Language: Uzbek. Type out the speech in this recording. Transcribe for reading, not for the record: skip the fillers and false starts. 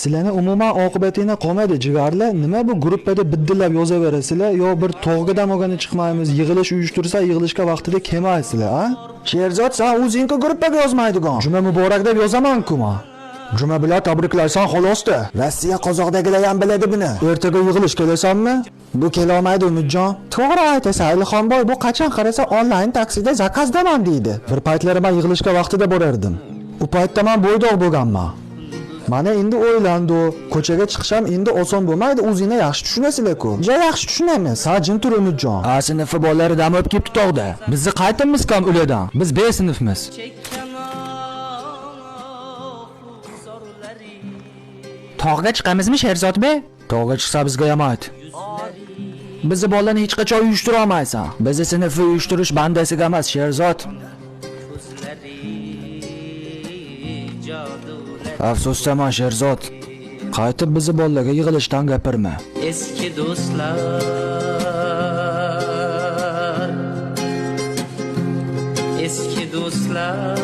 Sizlarni umuman oqibatinglar qolmaydi, jigarlar. Nima bu gruppada biddillab yozaverasizlar yo bir tog'ga dam olgani chiqmaymiz, yig'ilish uyushtirsa yig'ilishga vaqtida kelmaysizlar, a? Sherzod, sen o'zing-ku gruppaga yozmaydigan. Juma muborak deb yozaman-ku men. Juma bilan tabriklaysan xolosda. Rossiya Qozoqdagilar ham biladi buni. Ertaga yig'ilish kelasanmi? Bu kelolmaydi Umidjon. To'g'ri aytasan, Ilhomboy, bu qachon qarasa onlayn taksida zakazdaman deydi. Bir paytlari men yig'ilishga vaqtida borardim. U paytda men bo'ydoq bo'lganman. Mana endi o'ylandi u. Ko'chaga chiqisham endi oson bo'lmaydi, o'zingni yaxshi tushunasizlar-ku. Ja yaxshi tushunamiz. Ha, jim tur Umidjon. A sinfi bolalari dam olib kelibdi tog'da. Bizni qaytimiz kam ulardan. Biz B sinfimiz. Çekken zorları Tog'ga chiqamizmi Sherzodbey? Tog'ga chiqsa bizga ham ayt. Bizni bolani hech qachon uyushtira olmaysan. Bizni sinfni uyushtirish bandasiga emas, Sherzod. Gözleri caduları Afsusdaman Sherzod. Qaytib bizni bolalarga yig'ilishdan gapirma. Eski dostlar Eski dostlar.